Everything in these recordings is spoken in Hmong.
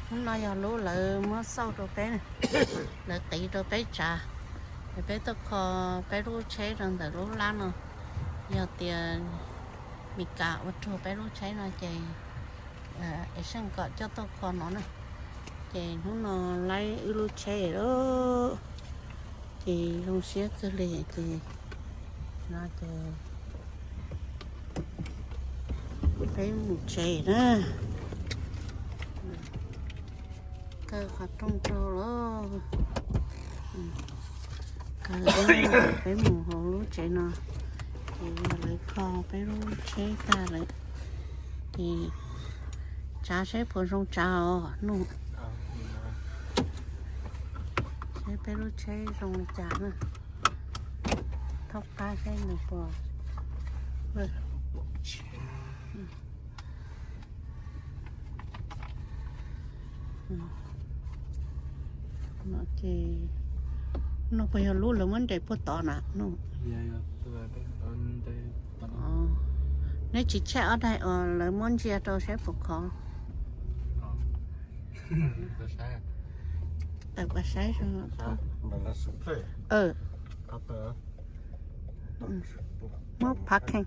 Hnub no yog lub lawv muab xauj rau peb, lawv qiv rau peb tsav, es peb tuaj kho peb lub tsheb rau ntawm lub lab no. Yog tias Meskas ua raug peb lub tsheb no ces es seej kom coj tuaj kho no na. Ces hnub no laib wb lub tsheb lawm, ces zoo siab kawg li. Ces no ces peb mus tsev na. Kaw qhov rooj rau lawm. Kaw, peb mus hauv lub tsev no, ces yog lawv kho peb lub tsheb tag lawm, ces tsav seb puas zoo tsav os Nuj. Seb peb lub tsheb zoo li cas na. Thaub qab seb nws puas. No ces, no puas yog lub lawv muab nres puag tod na Nuj? Neb tsis check ob daim uas lawv muab ntsia rau seb puas khov? Tawm pas saib. Muab phav kheej.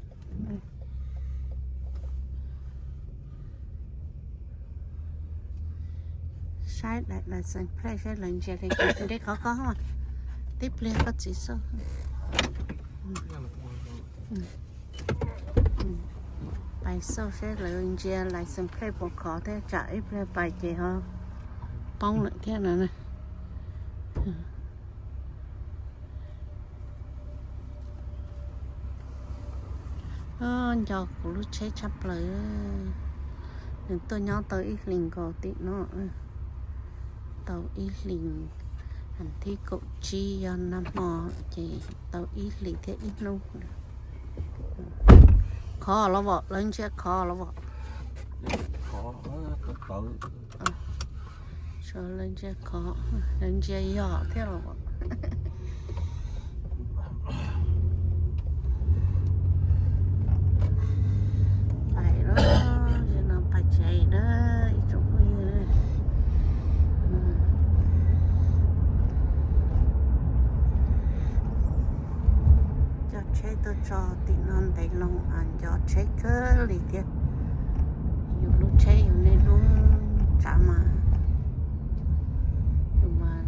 Saib daim license plate saib lawv ntsia li cas. Nres khov koj, tib pliag koj txiv xauj. Pais xauj saib lawv ntsia license plate puas khov thiab, tsam ib pliag pais ces ho poob lawm thiab no. Nco kuv lub tsheb tshaj plaws, nws tuaj nyob tau ib hlis nkaus tim no, tau ib hlis, thib kaum tsib yog nag hmo, ces tau ib hlis thiab ib hnub. Khov los vom, lawv ntsia khov los vom. Lawv ntsia khov, lawv ntsia yog thiab los vom. Pais lawm, no pais tsev na ib tsoom phooj ywg. Coj tsheb tuaj tso tim no ntev loo, nco tsheb kawg li thiab. Yus lub tsheb yus niaj hnub tsav mas, yus mas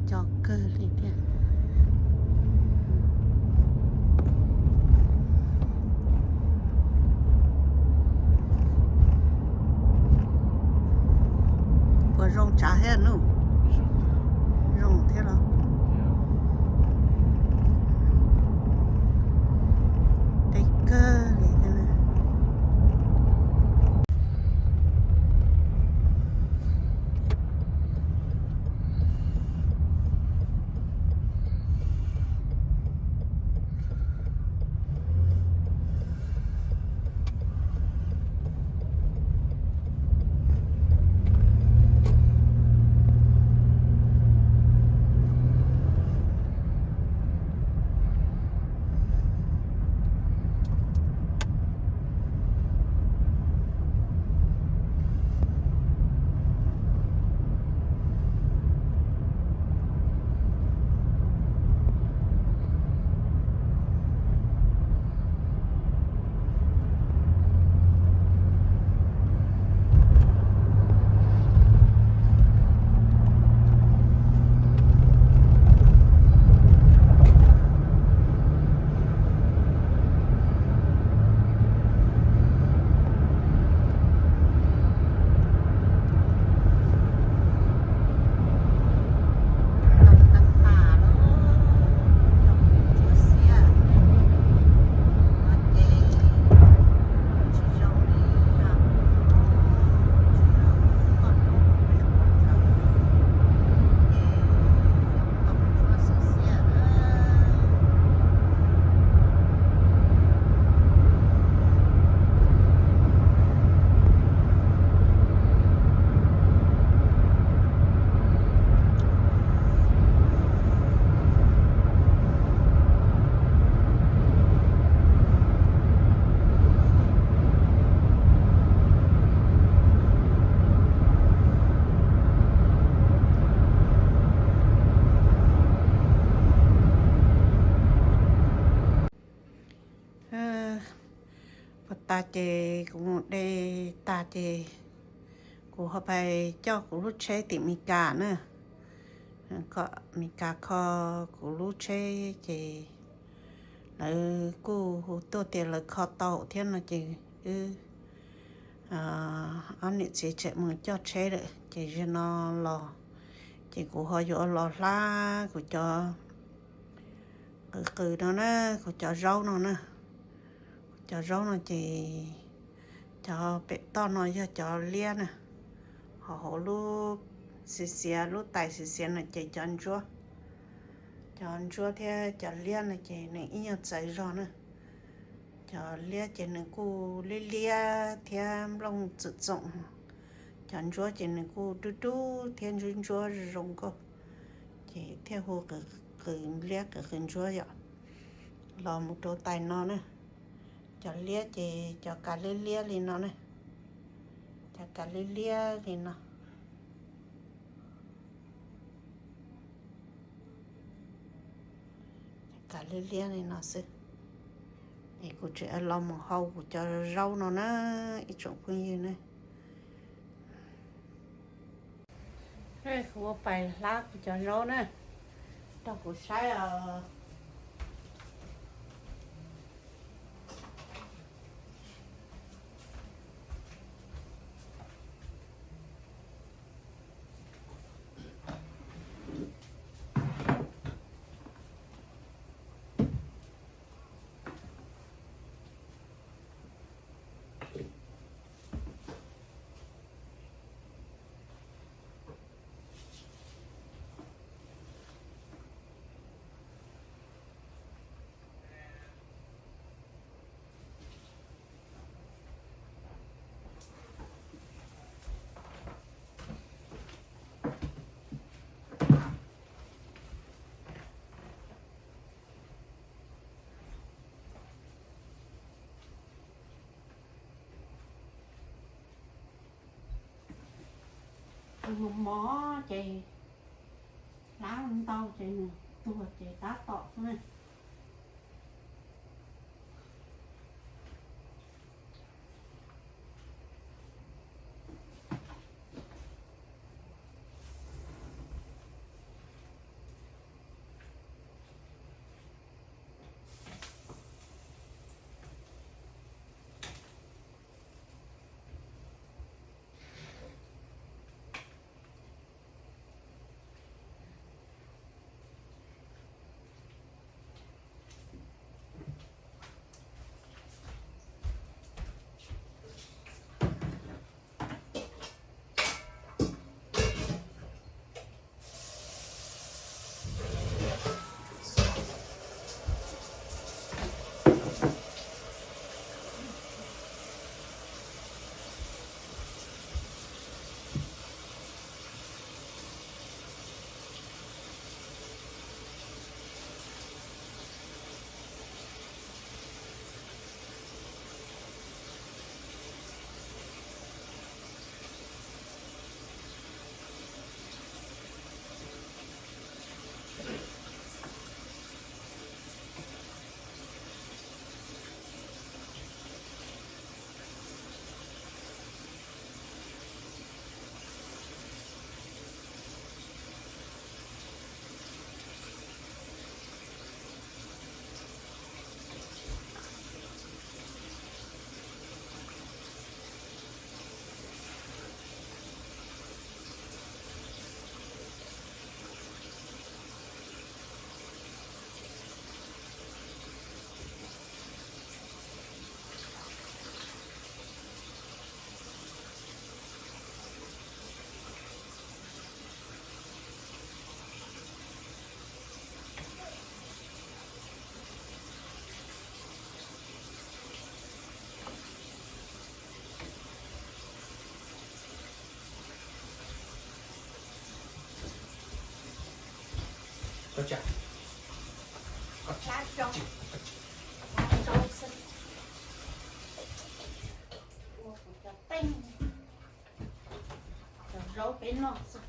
nco kawg li thiab. Puas zoo tsav thiab Nuj? Zoo thiab los? Deb kawg li thiab na. Tas ces kuv mus de tas ces kuv ho pais coj kuv lub tsheb tim Meskas na, kom Meskas kho kuv lub tsheb ces lawv kuj hu tuaj tias lawv kho tau thiab no ces wb ob niam txiv tseem mus coj tsheb lawm ces zaum no los ces kuv ho yuav los hlab kuv cov qws qws no na, kuv cov zaub no na. Kuv cov zaub no ces cov pem toj no yog cov liab na, ho hauv lub xiav xiav lub tais xiav xiav no ces cov ntsuab. Cov ntsuab thiab cov liab no ces nws ib nyuag txawv zog na. Cov liab ces nws kuj liab liab thiab nplooj txwm txoom, cov ntsuab ces nws kuj dub dub thiab ntsuab ntsuab zoo nkauj, ces thiaj hu qws liab qws qws ntsuab yom. Los mus rau tais no na, cov liab ces cov kav liab liab li no na, cov kav liab liab li no. Kav liab liab li no xwb. Es kuv tseem los mus hau kuv cov zaub no na, ib tsoom phooj ywg na. Kuv pais hlab kuv cov zaub na, rau kuv saib os. Tus mos mos ces hlab ntau ces nws tuag ces tab tom xwb na. Ua kuv cov teeb, cov zaub peb noj xwb.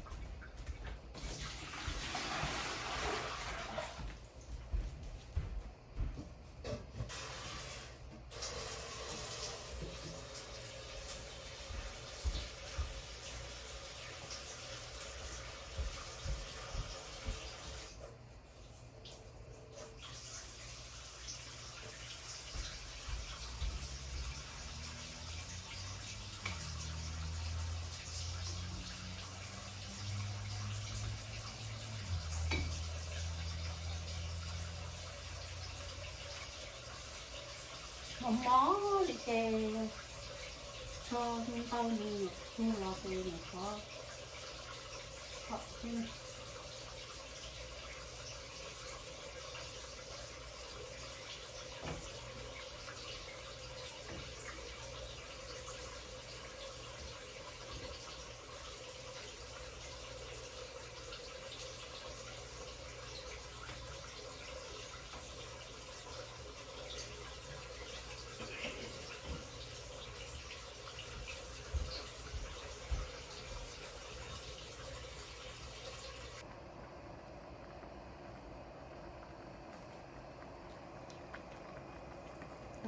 Mos mos li ces tso ntau li, mus los ces mus qhov, qhov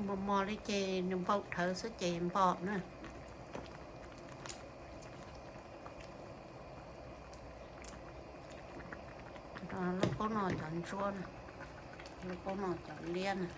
Mos mos li ces nws npaum dhawv xwb ces npom na. Lub koob no cov ntsuab na, lub koob no cov liab na.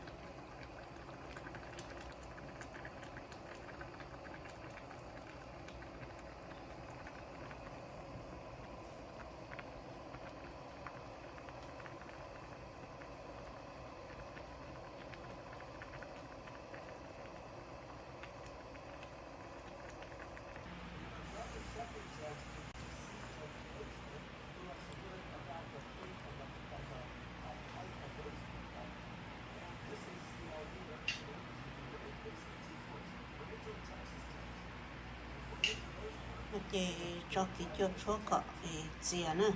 Ces tso kiv cua tshuab kom txias na.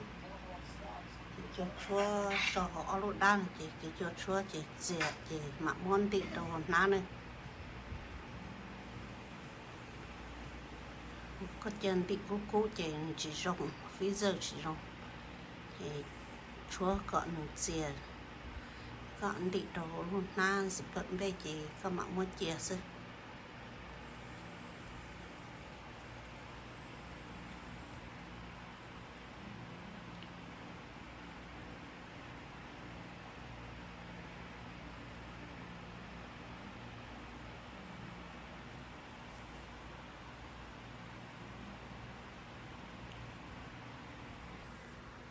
Kiv cua tshuab tso hauv ob lub dab no ces kiv cua tshuab ces txias ces mam muab ntim rau hauv hnab na. Koj cia ntim kub kub ces nws tsis zoo, freezer tsis zoo. Ces tshuab kom nws txias, koj ntim rau hauv lub hnab zipper npej ces koj mam muab cia xwb.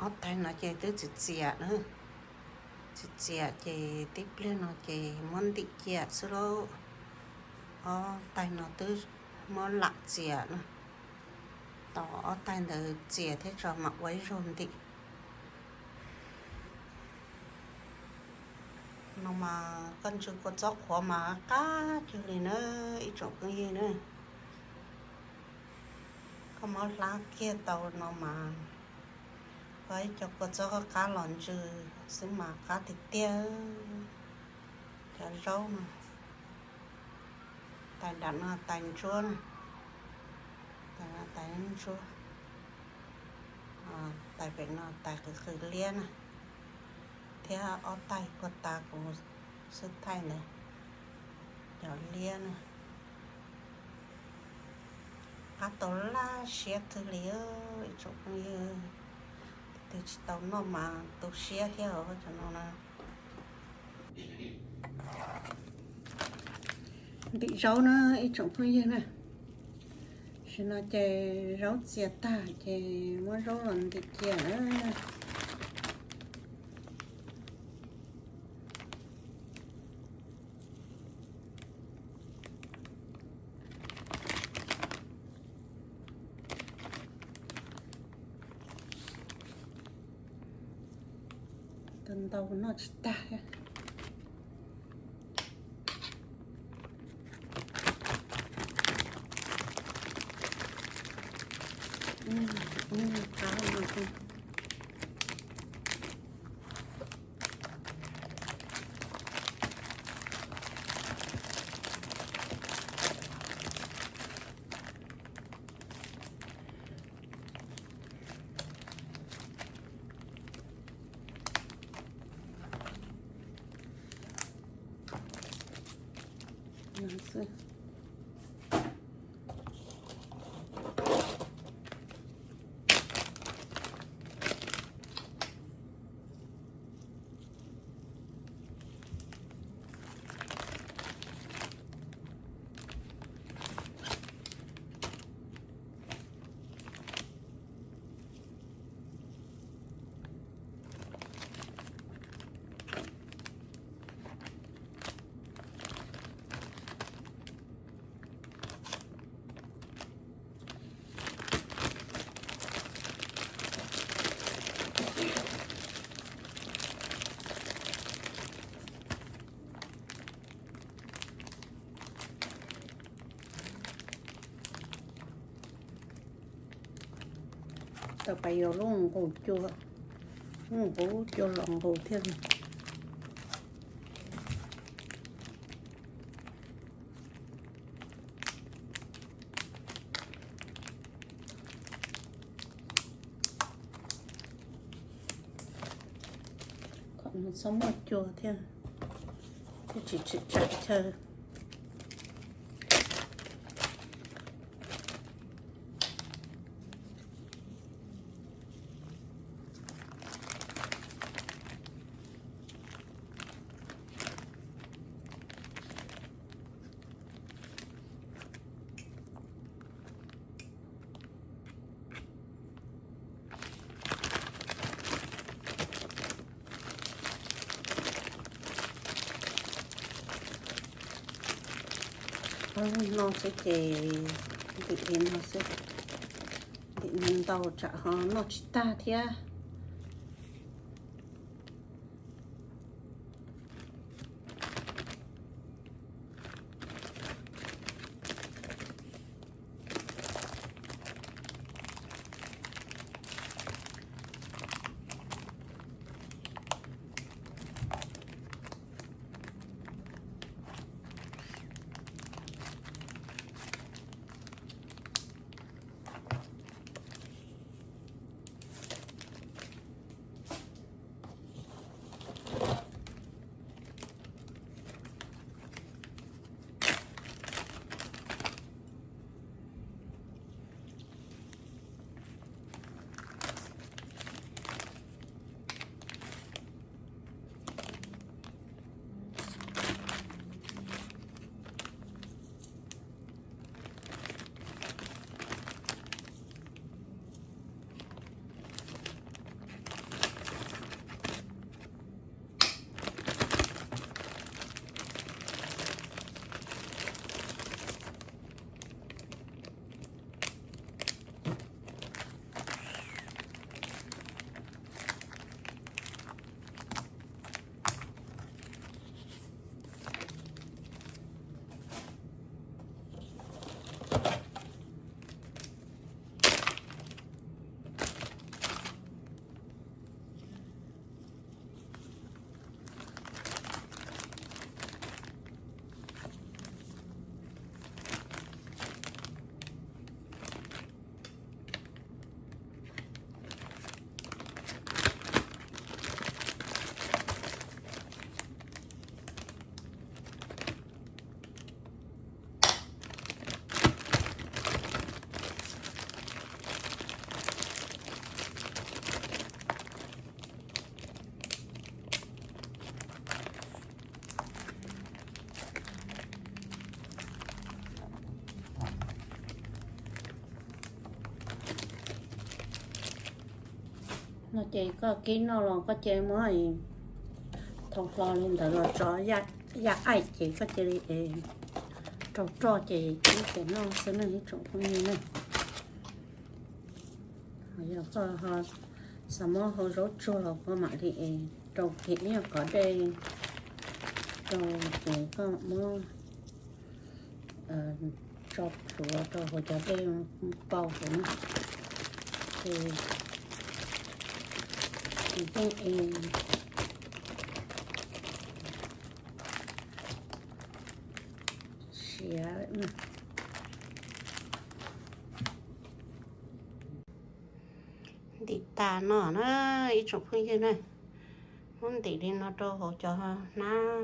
Ob tais no ces twb txias txias na, txias txias ces tib pliag no ces muab ntim cia xwb lauj. Ob tais no twb muab lam txias na, tos ob tais ntawd txias thiab tso mam ua ib zaug ntim. No mas koj ntsw kua txob qhuav mas qab kawg li na ib tsoom phooj ywg na. Koj muab hlab kiag tau no mas koj ib co kua txob qab qab los ntsw xwb mas qab tiag tiag. Cov zaub no, tais nram no tais ntsuab na, tais no tais ntsuab, tais pem no tais qws qws liab na, thiab ob tais puag ta kuv xwb thaij ntawd, cov liab na. Qab tau laj siab kawg li ib tsoom phooj ywg, leej twg tsis tau noj mas tu siab thiab cov no na. Ntim zaub na ib tsoom phooj ywg na. Tam sim no ces zaub txias tag ces muab zaub los ntim cia na. Tau ntau noj tsis tag thiab. Pas yog lub nqus cua, lub nqus cua los nqus thiaj li. Kom nws txhob muaj cua thiab, thiaj tsis tsim tsam chaw. No xwb ces ntim li no xwb, ntim ntau tsam ho noj tsis tag thiab. No ces koj kib noj los koj cia muab thaum hlo li ntawd los tso ya aim ces koj cia li es rau roj ces kib ces noj xwb na ib tsoom phooj ywg na. Yog koj ho xav muab hau zaub tsuag los koj mam li es rau kiag ib nyuag qhov dej rau ces koj muab tso plhuav rau hauv cov dej pauv hauv na. Ces yeej es siav. Ntim tas no na ib tsoom phooj ywg na, muab ntim li no rau hauv cov hnab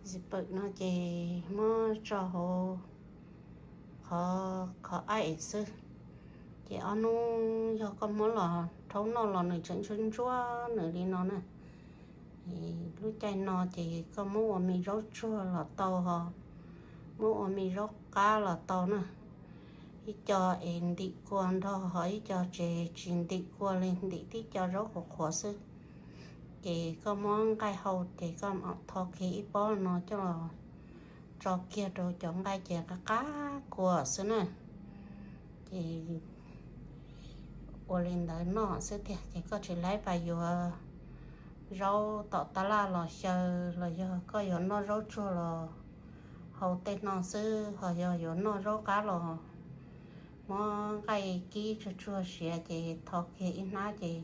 zipawm no ces muab tso hauv qhov, qhov aim xwb. Ces ob hnub yog koj muab los rhaub noj los nws tseem ntsuab ntsuab nws li no na. Lub caij no ces koj muab ua me zaub tsuag los tau ho muab ua me zaub qab los tau na. Ib co es ntim kua nrog ho ib co ces tsis ntim kua li, ntim tib co zaub qhuav qhuav xwb. Ces koj muab nqaij hau ces koj mam tho kiag ib pob no coj los tso kiag rau cov nqaij ces qab qab kua xwb na. Ces ua li ntawd noj xwb tiag ces koj tsis laib pas yuav zaub tom tab laj los xyaw los yog koj yuav noj zaub tsuag los hau tej no xwb, ho yog yuav noj zaub qab los Muab nqaij kib tsuag tsuag siav ces thau kiag ib hnab ces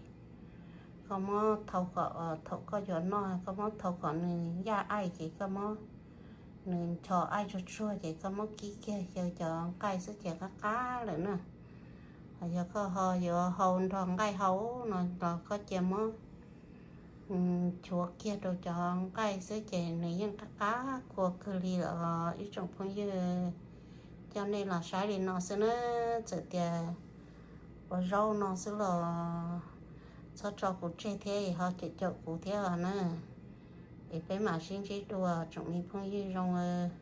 koj muab thau kom, thaum koj yuav noj koj muab thau kom nws yaj aij ces koj muab, nws ncho aij tsuag tsuag ces koj muab kib kiag xyaw cov nqaij xwb ces qab qab lawm na. Yog koj ho yuav hau nrog nqaij hau no los koj cia muab chuav kiag rau cov nqaij xwb ces nws yeej qab qab kua kawg li os ib tsoom phooj ywg. Coj nej los saib li no xwb na, txawm tias ua zaub no xwb los txhob tso kuv tseg thiab ho caum caum kuv thiab os na. Es peb mam sib ntsib dua tsoom me phooj ywg zoo.